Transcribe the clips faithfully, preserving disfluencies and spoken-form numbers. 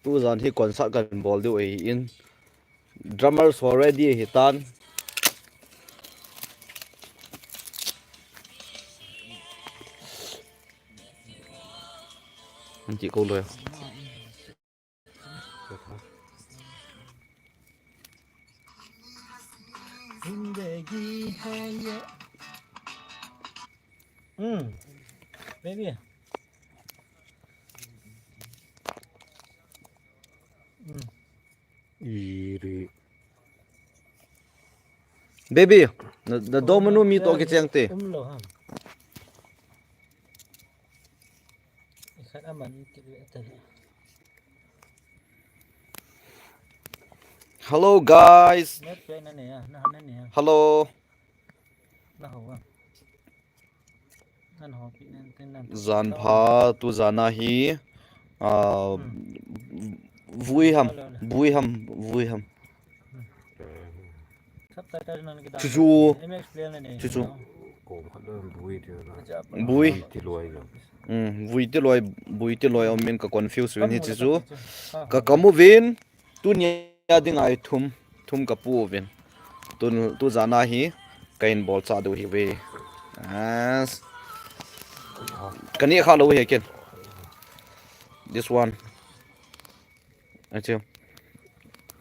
Tujan hi concert kan bol diu ahin. Drummers ho ready ahitan. Anti ko lo. Hmm. Baby. Hmm. Iri. Baby, na, na domino mi to kicheng te. Um lo ham. Ikhat aman ti ata. Hello guys. Net pe na ne ya, na na ne ya. Hello. Na ho wa. Janpha, tujan a hi, ah, vui ham, vui ham, vui ham. Chuchu, chuchu. Vui. Hmm, vui tiloi, vui tiloi, um in ka confuse uvin hi chuchu. Ka kamu uvin. Tunia dinga hi thum, thum kapu uvin. Tun, tujan a hi kahin bolcha diu ahiuve. As. Kani kha lou hi ken. This one. Achu.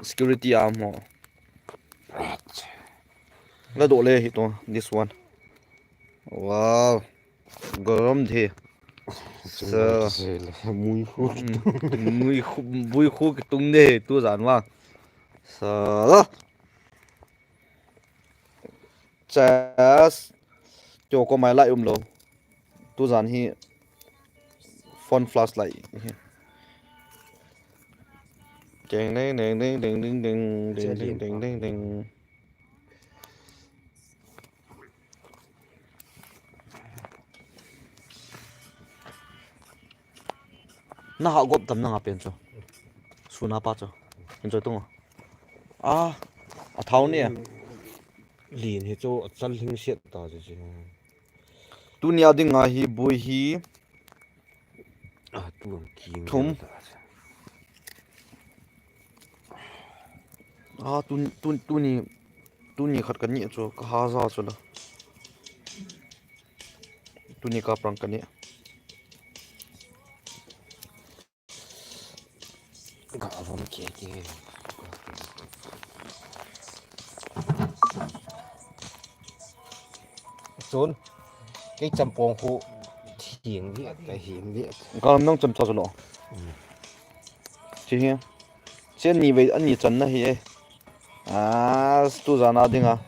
Security arm ho. La do le hi to, this one. Wow. Garam the. So, mui khu. Mui khu, mui khu kitung de tujan wa. So, chas. Tio ko mai lai um lo. Tujan hi phone flash lai. Ding ding ding ding ding ding ding ding ding ding ding ding. Na ha gop tam na nga pen chu. Suna pa chu. Enjoy tung. Ah, a thau ni. Lin hi chu a chal hing siat ta chu chu. Tunia dinga hi bui hi. Ah, tu ang king thum. Ah, tun, tun, tuni, tuni khat kani chu, ka ha ja chu la. Tuni ka prang kani. Ka avom ke ke. Chun, kei champong khu thing viat, ka hing viat. Ka lam nang cham tha lo. Chi hi. Chen ni ve ani chan na hi e. Ah, tujan a dinga.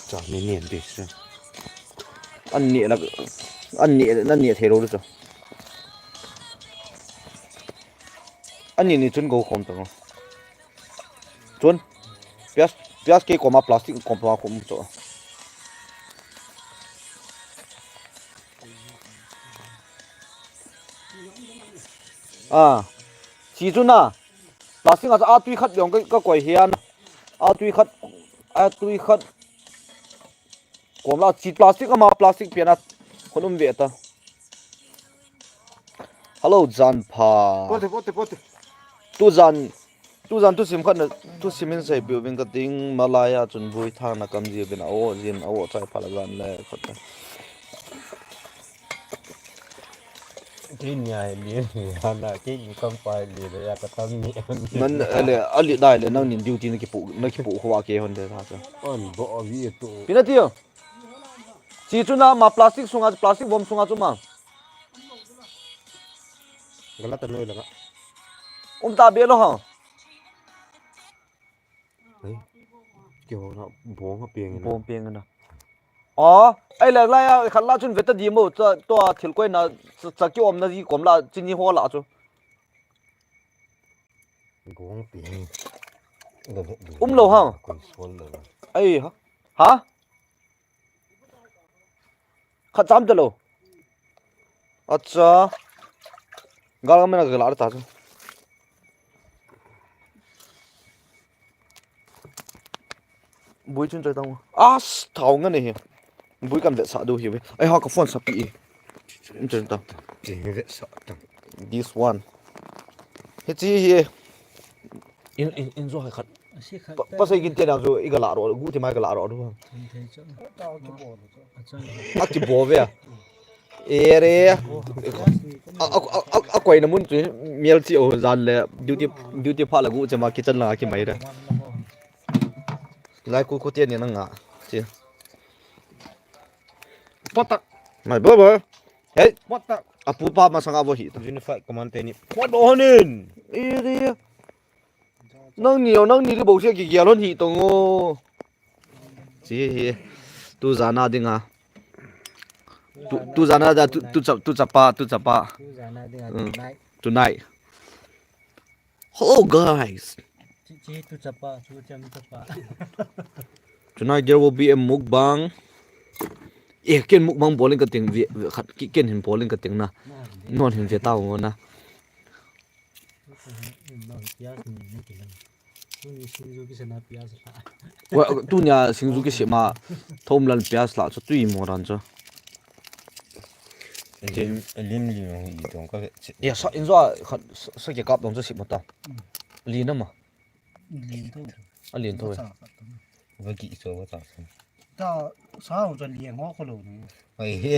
Cha ni ni bi se. An ni la, an ni, an ni thei lo chu. Ani ni chun go khom ta. Chun. Pias, pias ke koma plastic koma khom chu. Ah. Chi chu na. Plastic a, a tui khat jong ka, ka koi hian. A tui khat, a tui khat. Kom la, chi plastic ama plastic pian a. Khon um ve ta. Hello, jan pha. Pote, pote, pote. Tujan, tujan thusim khat na, thusim in sei piu vin ka ting, malai a chun vui thang na kam ji vin a o, jin a o chai pha la jan le khat. Kei nia hi li, li, hana, kei ni kam pai li, li, ya ka tam ni. Nan, ale, ali dai le, nang nin duty na kipu, na kipu khuwa ke hon de tha cha. On bo avi tu. Pina tiu. Chi chu na ma plastic sunga, plastic bom sunga chu ma. Gala ta noi la ka. Um ta be lo ha. Ei, kihona bong a piang ina. Bong piang ina. A, ei le lai a, khat la chun veta di mo, cha, to a thil koina, cha, cha ki om na ji kom la, chini ho la chu. Bong piang. Um lo ha. Koi sol lo. Ei, ha? Ha? Khat cham ta lo. Acha. Gal mena gala ta chu. Bui chun choi tang. As, thau nga ne hi. Bui kan vetsah diu hi ve. Ai ha, ka phone sapi e. Inchen ta. Chi hi vetsah ta. This one. Hichi hi. In, in, in zo hai khat. Asi khat. Pa, pasai kin tena zo i gala ro, gu ti mai gala ro du. Thei thei chu. A kibo ve. Ere. A, a, a, a, a koi na mun chu mial chi o jan le duty, duty pha la gu che ma kitchen la ki mai re. Lai ku ku tian ni na nga. Chi. Pota. Mai bo bo. Hey. Pota. Apu pa masanga vo hi ta. Unified command te ni. Pota honin. Ere. Nangni o, nangni di bou sia kigel hon hi tong o. Chi hi. Tu jana dinga. Tu, tu jana da, tu, tu chap, tu chapa, tu chapa. Tu jana dinga, mm, tonight. Tonight. Hello, guys. Chi, chi, tu chapa, tu cham chapa. Tonight there will be a mukbang. Eh, ken mukbang bol ing ka ting, vi, vi, khat, ki, ken hin bol ing ka ting na. Na, non hin ve ta o na. Wa, tunia singju kisem a, thom lal pias la chu tui mo dan chu. Lim, lim lim i tong ka ve. Ya, sa, in zo a, khat, sa, sa ke kap dong chu sip mo ta. Lin ama. Lin tho. A lin tho. Sa, sa, sa. Va ki cho va ta sa. Ta sa ho cha liang ho kho lo ni. Ai he.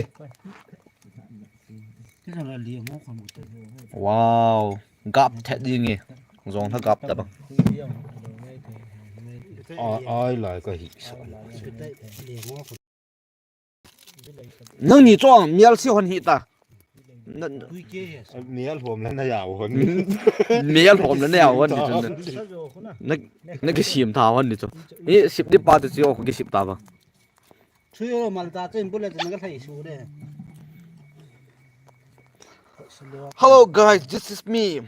Ti sa la liang ho kho mo te. Wow. Gap thet ding e. Jong tha gap ta bang. Ai, ai lai ka hi sa. Liang ho kho. Nangni chong mial si hon hi ta. Na, na. Mial hom la na yau hon. Mial hom la na yau hon ni chu na. Na, na kisim ta hon ni chu. Ni sip di pa tu chu o kisim ta ba. Chu yo mal ta chen bu le na ka thai su de. Hello guys, this is me.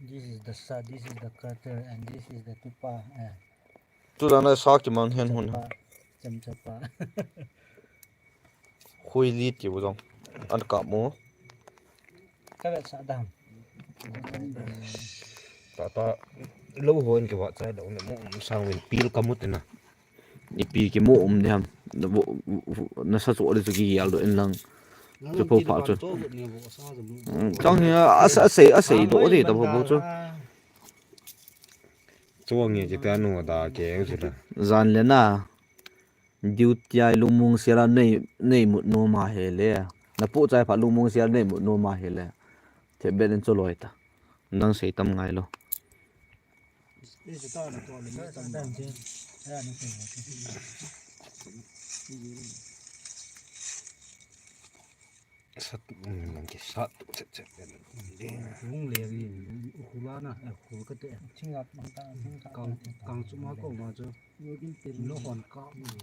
This is the sa, this is the cutter, and this is the tupa. Eh. Tu dan a sa kimang hen hun. Chapa. Cham chapa. Hui li ti bu jong. An kap mo. Ka vetsah dam. Ta ta. Lo hon ki va chai lo ne mo sang win pil ka mu te na. Ipi kimu um ding ham. Na sa chu le chu kigel doh in lang. Chu pho pha chu. Chang hi a, a sei, a sei doh ding ta pho pho chu. Chuang nge kita nu da ke u chu la. Jan le na. Duty ai lungmong sel a nei, nei mut nom a he le. Na pu chai pha lungmong sel a nei mut nom a he le. Thep ben in chu loi ta. Nang sei tam ngai lo. Sat, mm, nang ke sat, chet, chet, chet. Lung le ri, u khu la na, u khu ka te. Kang, kang chu ma ko ma chu. Lo hon ka.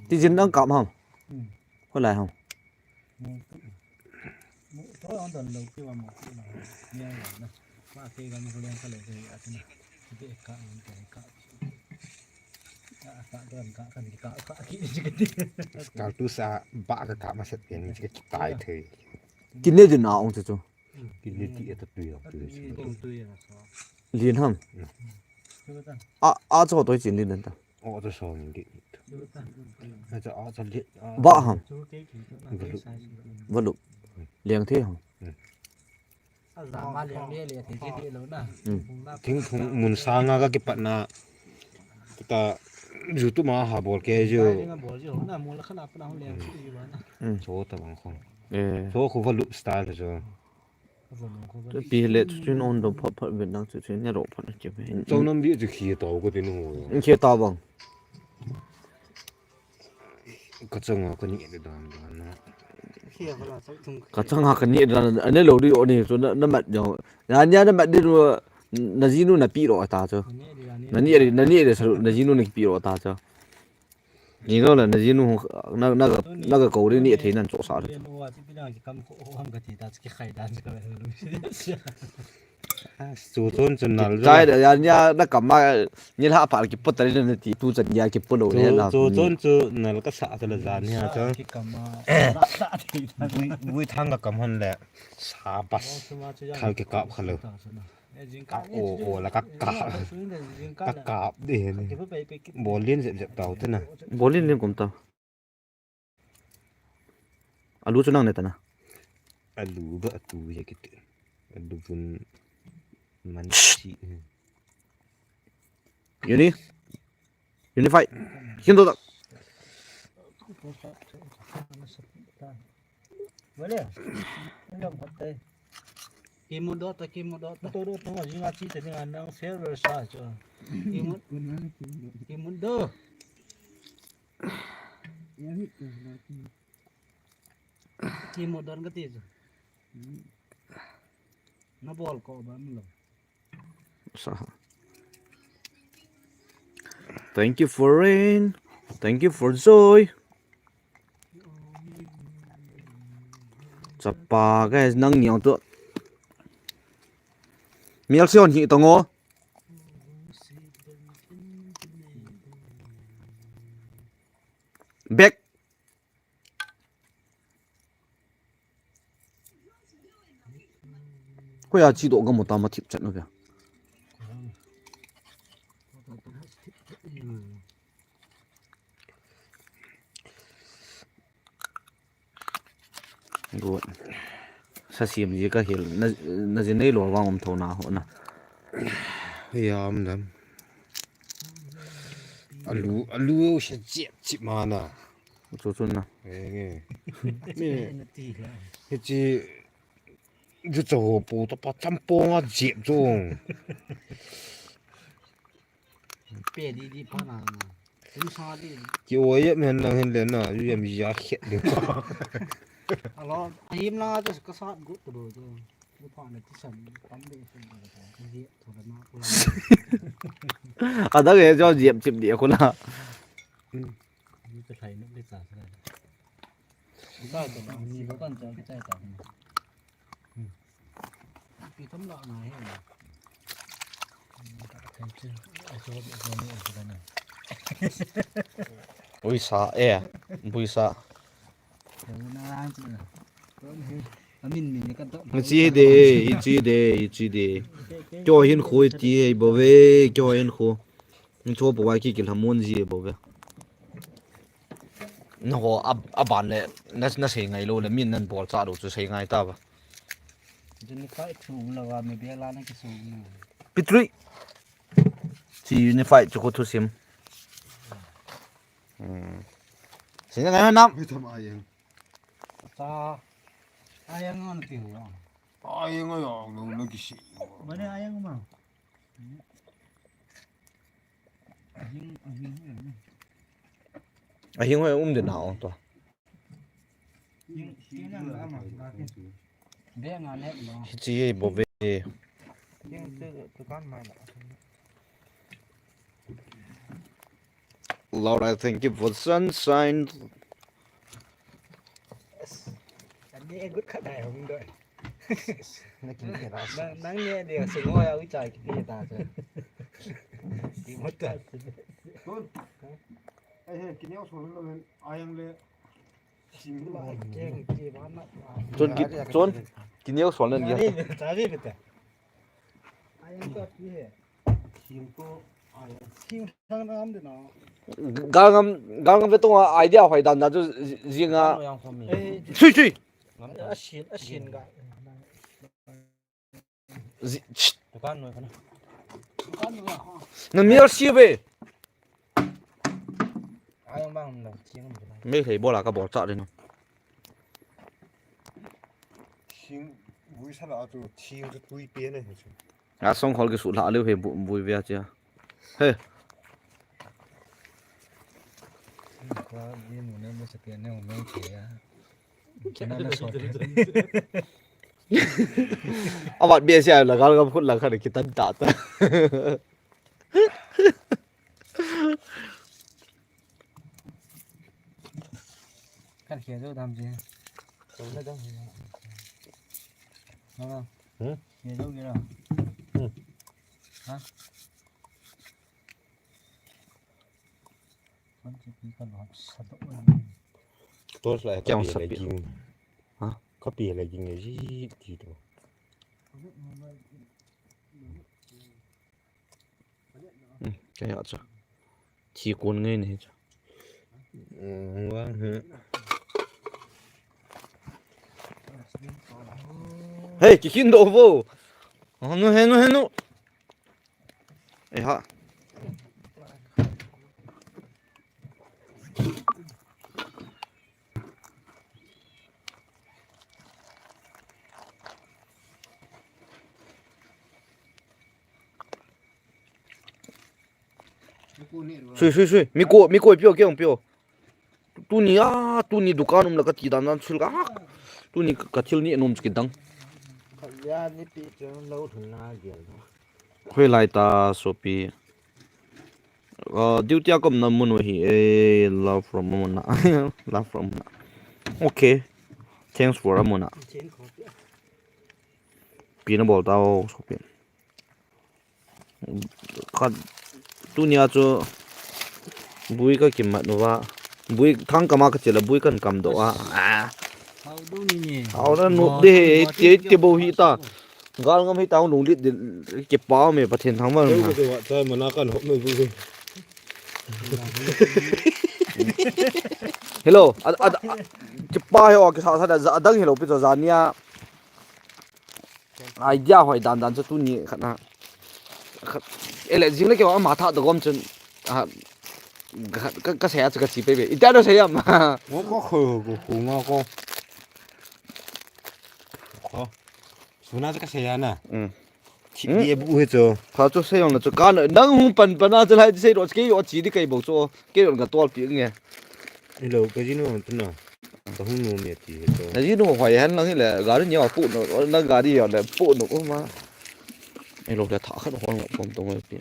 Ti jin dang kam ham. Hmm. Ko lai ham. Mo, to an don lo ki wa mo ki na. Nia ya na. Ma ke ga mo ko leng ka le ke a ti na. Ti ka an ke ka. Ka, ka don ka, kan ka, ka ki ji ke ti. Kal tu sa ba ka ka ma set pe ni ji ke tai thei. Kine din a ong chu chu. Kine ti e ta tu ya tu. Kong tu ya sa. Lin ham. A, a cho toi chin lin dan ta. O, to so ni di. Acha, acha di. Ba ham. Valu. Valu. Liang the ham. Hmm. Thingphung mun sanga ka kipat na. Kita YouTube ma ha bol ke ju. Hmm. So ta bang khong. Eh. So khu valu style jo. Chu pi le chu chin on do phat phat vin dang chu chin ne ro phat ke ve. Chongnam di chu khi to ko tin u. Khi ta bang. Ka changa ka ni de dan dan na. Ka changa ka ni dan ane lo di o ni chu na, na mat jo. Na nia na mat di ru na jinu na pi ro ta chu. Na ni ri, na ni ri sa na jinu na pi ro ta chu. Ni no la, na jinu, na, na, na ka ko ri ni thei nan cho sa. Chu chon chu nal. Chai da ya nia na kam ma ni la pha ki pot ri na ti tu chan ya ki pot lo le la. Chu chon chu nal ka sa ta la ja nia cha. Vui, vui thang ka kam han le. Sa bas. Thal ki kap kha lo. Ka o o la ka ka. Ka kap de ni. Bol lin jep jep tau te na. Bol lin lin kum tau. Alu chu nang ne ta na. Alu ba atu ya kit. Alu pun man si. Uni. Unify. Hin to tak. Boleh. Kimu dot ta, kimu dot ta. To dot ta, jing a chi ta, jing a nang server sa chu. Kimu, kimu do. Kimu don ka ti chu. Na bol ko ba mi lo. Sa. Thank you for rain. Thank you for joy. Chapa guys, nang niang tu. Mial sion hi tongo. Back. Koi a chi do ga mo ta ma thip chat no bia. Good. Sa siam ji ka hil na, na ji nei lo vang um tho na ho na. Yam dam. Alu, alu se chip chip ma na. Chu chun na. Nge nge. Mi. Hichi ju cho ho pu ta pa champong a jep chu. Pe di di pa na na. Kum sa di. Ki o ye men lang hen le na, ju yam ya khet le. Alo, ahim na chu ka sat gu tu do chu. Lu pa na ti san tam de sun ka ji tu da na ku la. Adang ye jo jep chip di ku la. Ni ka thai nu le sa sa. Sa ta na ni ko kan cha ki cha ta. Pi tam la na he. Ui sa e, bui sa. Amin min ni kan to. Chi de, i chi de, i chi de. Kyo hin khu ti e bo ve, kyo hin khu. Ni cho po wa ki ki la mon ji e bo ve. Na ho a, a ban le, na, na sei ngai lo le, min nan bol cha lo chu sei ngai ta ba. Unify thu um la wa mi be la na ki su na. P three. Chi Unify chu ko thu sim. Hmm. Sei ngai nam. Hui tham a yang. Cha. A yang an ti hu. A yang a yang lo na ki si. Ba ne a yang ma. Ahing hoi um de na ong to. Hichi ye bo ve. Laura, thank you for sunshine. Nang, nang ne dia sungo ya ucha ki ta cha. Ki mata. Tun. Ai he, kini au solo lo men ayang le. Chon ki, chon. Kini au solo len dia. Cha vi beta. Ayang to ki he. Galngam, galngam ve tonga idea hoi dan dan chu jinga. Sui, sui. Asin, asin ga. Na mial si ve. Me lei bola ka bol cha de no. Sing vui sa la tu thing tu tui pe ne. A song khol ke su la leu he bu-, bui vea chia. He. Kwa ye mu ne mu se pe ne mu ke ya. Kina na so. Abat be sia la gal gam khut la kha de kitan ta ta. Kan khia jo dam je. Ko na dam. Ha. Hmm? Khia jo ge la. Hmm. Ha? Kan che pi kan ha sa do. Tos la ka pi la ging. Ha? Ka pi la ging ji ti to. Hmm, kaya cha. Thi kun ngai ni cha. Hmm, wang he. Hey, kikin do vo. Oh, no, he, no, he, no. Eh, ha. Sui, sui, sui. Miko, miko, pio, kio, pio. Tuni a, tuni dukan um la kati dan dan sul ka. Tuni ka thil ni nom ki dang. Ya ni pi chu lo thun na gel. Hoilai ta sopi. Uh, duty a kom na mun hi, eh, love from Mona. Love from Mona. Okay. Thanks for Mona. Pi na bol ta o sopi. Khat tunia chu bui ka kimat uva. Bui thang kama ka chila bui kan kam do a. Ah. Hau do ni ni. Hau na nu de he, te, te bo hi ta. Gal ngam hi ta lung lit de, ke pa me Pathen thang ma. Chai mana kan hop me bu. Hello, a, a, a, ke pa he o ke sa sa da, adang hello pi to zania. Idea hoi dan dan chu tuni khat na. Khat, ele jing le ke ama tha da gom chun. A, khat, ka, ka se a chu ka chi pe pe. Ita do se yam. Ngo ko kho ko ko ngo ko. Ko. Suna chu ka se ya na. Mm. Chi Hmm? di bu he chu. Kha chu se yong na chu ka na, nang hung pan pan a chu lai se ro ke yo chi di kai bo chu. Ke yo ka tol pi nge. Hello, ka ji no tu na. Ka hung nom e ti he to. Na ji no hoi han lang le gari ni a pu no, na gari ya le pu no ma. Hello le tha khan hon pom tong e pi.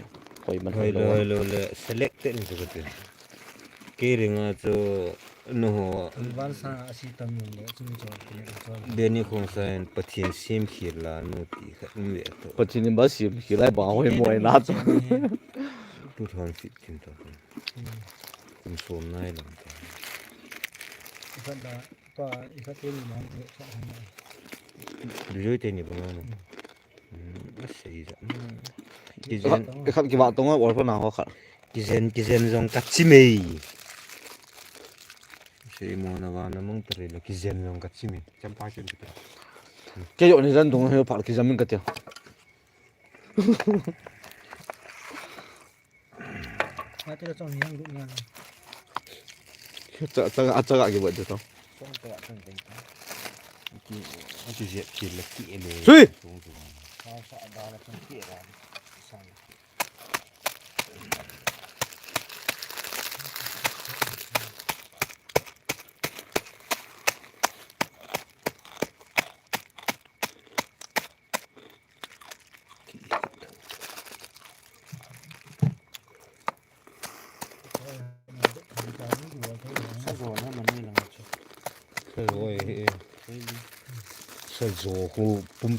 Hoi man Hoi hoi lo, lo. Hoi lo le, select te ni chu ka ti. Ke ring a chu no ho. Van sa a si tam yong le, chu mi chon, chu mi chon. Beni khong sa en Pathian sim khir la no ti kha um ve to. Pathian ba sim khir lai ba hoi mo na chu. Tu thon fit kim to. Kum som nai lang to. Khat da. Pa, i khat te ni mang te, sa han na. Lui te ni bang na. Hmm, a sei ja. Hmm. Kijen. Khat, khat kiva tong a, or pa na ho khat. Kijen, kijen jong ka chi mei. Sei mo na va na mang tare la kijen jong ka chi mei. Cham pa chen te. Ke yo ni jan dong he pa kijen min ka te. Ate la chong ni hang lut na. Cha, cha, a cha ki ba de to. Chong cha chong ding. Ki, ki je ki le ki le. Sui! Chong chong. Sa sa da la chong ki ra. Sa. Sajo na mani lang chu. Sajo e, e. Sajo khu pum